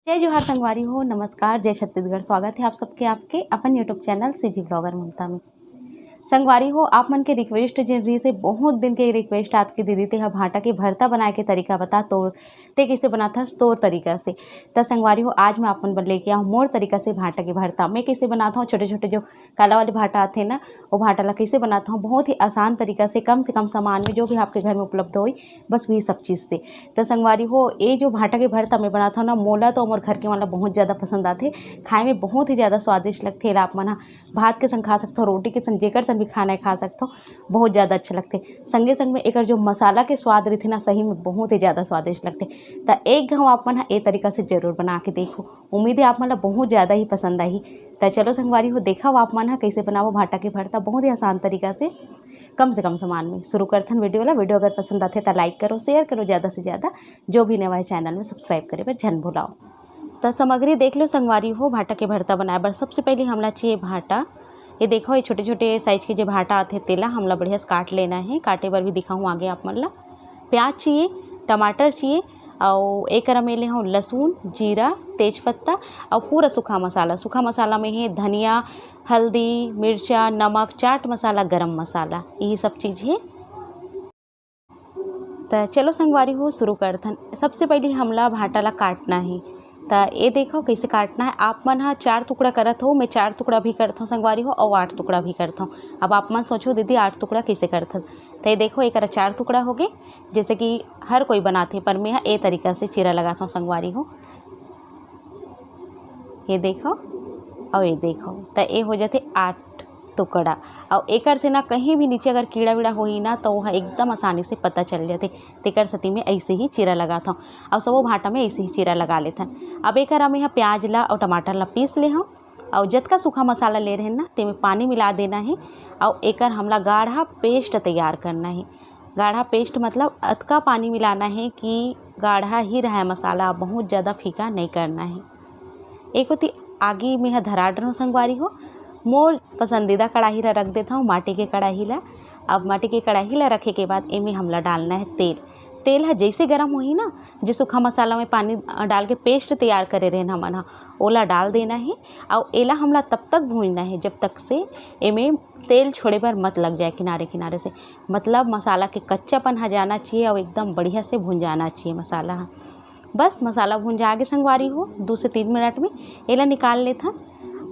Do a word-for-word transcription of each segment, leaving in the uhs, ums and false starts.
जय जोहार संगवारी हो, नमस्कार, जय छत्तीसगढ़। स्वागत है आप सबके आपके अपन YouTube चैनल सीजी ब्लॉगर ममता में। संगवारी हो, आप मन के रिक्वेस्ट जेन रहिस हे, बहुत दिन के रिक्वेस्ट आत के, "दीदी, तेहा भांटा के भरता बनाए के तरीका बता, तोर ते कइसे बनाथस तोर तरीका से।" त संगवारी हो, आज मैं आप मन बर लेके आहूँ मोर तरीका से भांटा के भरता। मैं कइसे बनात हूँ, छोटे छोटे जो काला वाले भांटा आथे ना, वो भांटा ला कइसे बनात हूँ बहुत ही आसान तरीका से, कम से कम सामान में, जो भी आपके घर में उपलब्ध होई, बस वही सब चीज़ से। त संगवारी हो, ये जो भांटा के भरता मैं बनात हूँ ना, मोला तो मोर घर के मन ला बहुत ज़्यादा पसंद आथे। खाए में बहुत ही ज़्यादा स्वादिष्ट लगथे। एला आप मन ह भात के संग खा सकथो, रोटी के संग, जेकर संग भी खाना है खा सकथो, बहुत ज़्यादा अच्छा लगथे। संगे संग में एकर जो मसाला के स्वाद रहिथे ना, सही में बहुत ही ज़्यादा स्वादिष्ट लगथे। त एक घाव आप मन ह ए तरीका से जरूर बना के देखो, उम्मीद है आप मन ला बहुत ज़्यादा ही पसंद आही। त चलो संगवारी हो, देखव आप मन ह कइसे बनावो भांटा के भरता बहुत ही आसान तरीका से, कम से कम सामान में। शुरू करथन वीडियो ला। वीडियो अगर पसंद आथे त लाइक करो, शेयर करो ज़्यादा से ज़्यादा, जो भी नवा है चैनल में सब्सक्राइब करे बर झन भुलाओ। त सामग्री देख लो संगवारी हो, भांटा के भरता बनाए बर सबसे पहले हमला चाहिए भांटा। ये देखो, ये छोटे छोटे साइज के जो भांटा आथे, तेला हमला बढ़िया से काट लेना है। काटे बर भी दिखाऊँ आगे आप मन ला। प्याज चाहिए, टमाटर चाहिए, अउ एकरा में ले हूँ लहसुन, जीरा, तेजपत्ता अउ पूरा सूखा मसाला। सूखा मसाला में है धनिया, हल्दी, मिर्चा, नमक, चाट मसाला, गरम मसाला, यही सब चीज़ है। त चलो संगवारी हो, शुरू करथन। सबसे पहले हमला भांटा ला काटना है। त ये देखो कैसे काटना है। आप मन ह चार टुकड़ा करत हो, मैं चार टुकड़ा भी करत हूँ संगवारी हो, अउ आठ टुकड़ा भी करत हूँ। अब आप मन सोचो, "दीदी, आठ टुकड़ा कैसे करत हस?" त ये देखो, एकरा चार टुकड़ा हो गए, जैसे कि हर कोई बनाथे, पर मैं ह ए तरीका से चीरा लगात हूँ संगवारी हो। ये देखो, अउ ये देखो, त ये हो जाथे आठ टुकड़ा। अउ एकर से ना कहीं भी नीचे अगर कीड़ा वीड़ा होही ना, तो वह एकदम आसानी से पता चल जाथे। तेकर सेती में ऐसे ही चीरा लगात हूँ। अउ सबो भांटा में ऐसे ही चीरा लगा लेथन। अब एकर में ह प्याज ला अउ टमाटर ला पीस ले हूँ। अउ जतका सूखा मसाला ले रहेन ना, तेमे पानी मिला देना है। अउ एकर हमला गाढ़ा पेस्ट तैयार करना है। गाढ़ा पेस्ट मतलब अतका पानी मिलाना है कि गाढ़ा ही रहे मसाला, बहुत ज़्यादा फीका नहीं करना है। एक होती आगी में ह धरा डरहूँ संगवारी हो, मोर पसंदीदा कढ़ाई ला रख देत हूँ, माटी के कढ़ाई ला। अब माटी के कढ़ाई ला रखे के बाद एमे हमला डालना है तेल। तेल ह जैसे गरम होही ना, जे सूखा मसाला में पानी, अ, डाल के पेस्ट तैयार करे रहेन हमन ह, ओला डाल देना है। अउ एला हमला तब तक भूंजना है जब तक से एमे तेल छोड़े बर मत लग जाए किनारे किनारे से, मतलब मसाला के कच्चापन ह जाना चाहिए अउ एकदम बढ़िया से भुंजाना चाहिए मसाला ह। बस मसाला भुंजा आगे संगवारी हो, दो से तीन मिनट में एला निकाल लेथन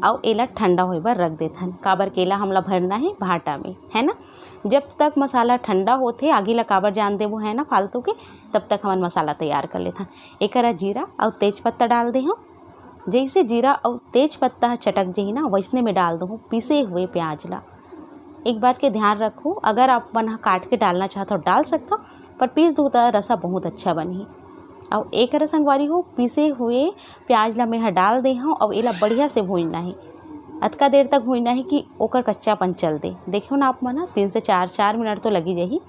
अउ एला ठंडा होए बर रख देथन, काबर के एला हमला भरना है भांटा में, है ना। जब तक मसाला ठंडा होथे, आगी ला काबर जान देबो, है ना, फालतू के, तब तक हमन मसाला तैयार कर लेथन। एकरा जीरा अउ तेजपत्ता डाल दे हूँ। जैसे जीरा अउ तेजपत्ता ह चटक जही ना, वैसने में डाल दूँ पीसे हुए प्याज ला। एक बात के ध्यान रखो, अगर आप मन ह काट के डालना चाहत हो, डाल सकत हो, पर पीस दो त रसा बहुत अच्छा बनही। अउ एकर संगवारी हो, पीसे हुए प्याज ला मैं ह डाल दे हूँ। अब एला बढ़िया से भूंजना है, अतका देर तक भूंजना है कि ओकर कच्चापन चल दे। देखियो ना आप मन ह, तीन से चार, चार मिनट तो लगी जाही।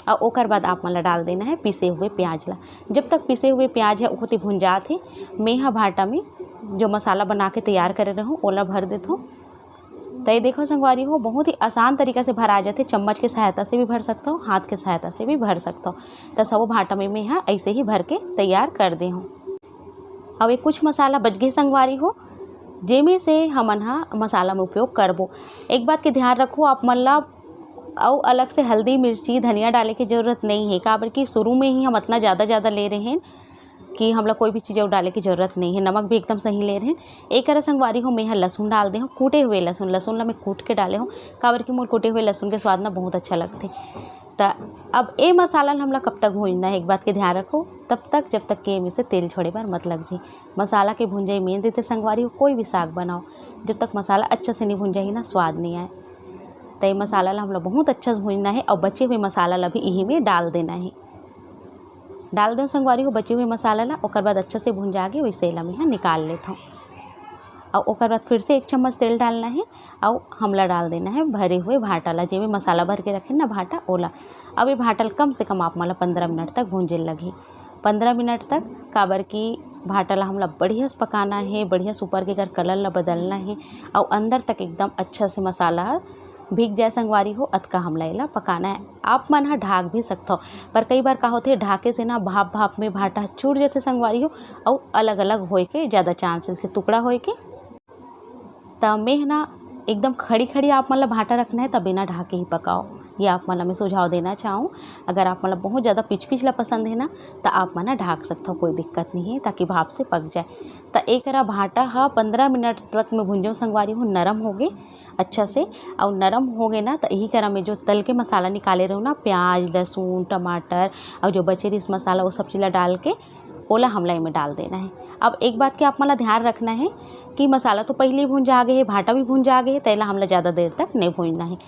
अउ ओकर बाद आप मन ला डाल देना है पीसे हुए प्याज ला। जब तक पीसे हुए प्याज है ओती भुंजात है, मैं ह भांटा में जो मसाला बना के तैयार करे रहूँ, ओला भर देत हूँ। त ये देखो संगवारी हो, बहुत ही आसान तरीका से भरा जाथे। चम्मच के सहायता से भी भर सकथो, हाथ के सहायता से भी भर सकथो। त सबो भांटा में मैं ह ऐसे ही भर के तैयार कर दे हूँ। अब ये कुछ मसाला बच गए संगवारी हो, जेमे से हमन ह मसाला में उपयोग करबो। एक बात के ध्यान रखो, आप मन ला अउ अलग से हल्दी, मिर्ची, धनिया डाले के जरूरत नहीं है, काबर कि शुरू में ही हम इतना ज़्यादा ज़्यादा ले रहे हैं कि हमला कोई भी चीज़ अउ डाले के जरूरत नहीं है। नमक भी एकदम सही ले रहे हैं। एक अरा संगवारी हो, मैं ह लहसुन डाल दे हूँ, कूटे हुए लहसुन, लहसुन ला मैं कूट के डाले हूँ, काबर कि मोर कूटे हुए लहसुन के स्वाद ना बहुत अच्छा लगथे। त अब ए मसाला ल हमला कब तक भूंजना है, एक बात के ध्यान रखो, तब तक जब तक कि एमे से तेल छोड़े बर मत लग जाए। मसाला के भुंजाई मेन रहिथे संगवारी हो, कोई भी साग बनाओ, जब तक मसाला अच्छा से नहीं भुंजाही ना, स्वाद नहीं आए। त ये मसाला ला हमला बहुत अच्छा से भूंजना है और बचे हुए मसाला ला भी इही में डाल देना है। डाल दो संगवारी हो बचे हुए मसाला ला, ओकर बाद अच्छा से भुंजा के वैसे ला मैं ह निकाल लेथव। और ओकर बाद फिर से एक चम्मच तेल डालना है और हमला डाल देना है भरे हुए भाटा ला, जेमे मसाला भर के रखे ना भाटा, ओला। अब ये भाटा ल कम से कम आप मन ला पंद्रह मिनट तक भूंजे ल लगही। पंद्रह मिनट तक, काबर कि भाटा ला हमला बढ़िया से पकाना है, बढ़िया से ऊपर के एकर कलर ला बदलना है और अंदर तक एकदम अच्छा से मसाला ह भीग जाए संगवारी हो, अतका हमला एला पकाना है। आप मन ह ढाक भी सकथव, पर कई बार का होथे, ढाके से ना भाप भाप में भाटा छूट जथे संगवारी हो, अउ अलग अलग होए के ज़्यादा चांस रहिथे, टुकड़ा होए के। त मेंह ना एकदम खड़ी खड़ी आप मन ला भाटा रखना है, त बिना ढाके ही पकाओ, ये आप मन ला मैं सुझाव देना चाहूँ। अगर आप मन ला बहुत ज़्यादा पिचपिच ला पसंद है ना, त आप मन ला ढाक सकथव, कोई दिक्कत नहीं है, ताकि भाप से पक जाए। त एकरा भाटा ह पंद्रह मिनट तक मैं भुंजो संगवारी हो, नरम होगे अच्छा से। अउ नरम होगे ना, त इही करा में जो तल के मसाला निकाले रहो ना, प्याज, लहसुन, टमाटर अउ जो बचे रिहिस मसाला, वो सब चीज ला डाल के ओला हमला एमे डाल देना है। अब एक बात के आप मन ला ध्यान रखना है कि मसाला तो पहले ही भुंजा गे है, भाटा भी भुंजा गे है, तेला हमला ज़्यादा देर तक नहीं भूंजना है।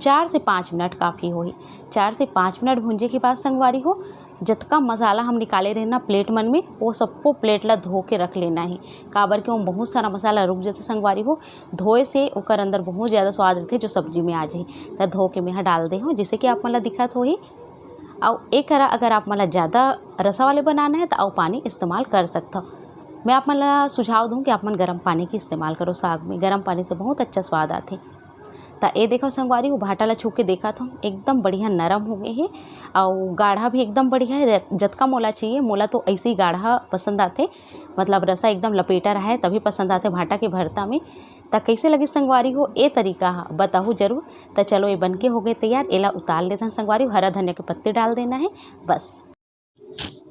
चार से पाँच मिनट काफ़ी होही। चार से पाँच मिनट भूंजे के बाद संगवारी हो, जतका मसाला हम निकाले रहे ना प्लेट मन में, वो सबको प्लेट ला धो के रख लेना है। काबर के ओम बहुत सारा मसाला रुक जथे संगवारी हो, धोए से ओकर अंदर बहुत ज़्यादा स्वाद रहिथे जो सब्जी में आ जाही। त धो के मेंहा डाल दे हूँ, जैसे कि आप मन ला दिखत होही। अउ एकरा अगर आप मन ला ज़्यादा रसा वाले बनाना है, त अउ पानी इस्तेमाल कर सकथव। मैं आप मन ला सुझाव दूँ कि आप मन गरम पानी के इस्तेमाल करो साग में, गरम पानी से बहुत अच्छा स्वाद आथे। त ए देखो संगवारी हो, भाटा ला छू के देखत हव, एकदम बढ़िया नरम हो गए हे, अउ गाढ़ा भी एकदम बढ़िया है। जतका मोला चाहिए, मोला तो ऐसे ही गाढ़ा पसंद आथे, मतलब रसा एकदम लपेटा रहे, तभी पसंद आथे भाटा के भरता में। त कैसे लगिस संगवारी हो ए तरीका ह, बताहू जरूर। त चलो, ये बन के हो गए तैयार, एला उतार लेथन संगवारी हो। हरा धनिया के पत्ती डाल देना है बस।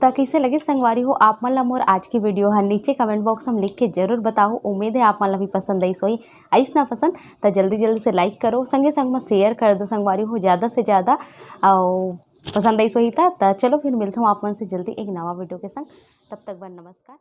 त कैसे लगिस संगवारी हो आप मन ला मोर आज की वीडियो ह, नीचे कमेंट बॉक्स में लिख के जरूर बताहू। उम्मीद है आप मन ला भी पसंद आइस होही। आइस ना पसंद, त जल्दी जल्दी से लाइक करो, संगे संग में शेयर कर दो संगवारी हो ज़्यादा से ज़्यादा। अउ पसंद आइस होही त, त चलो फिर मिलथों आप मन से जल्दी एक नवा वीडियो के संग। तब तक बर नमस्कार।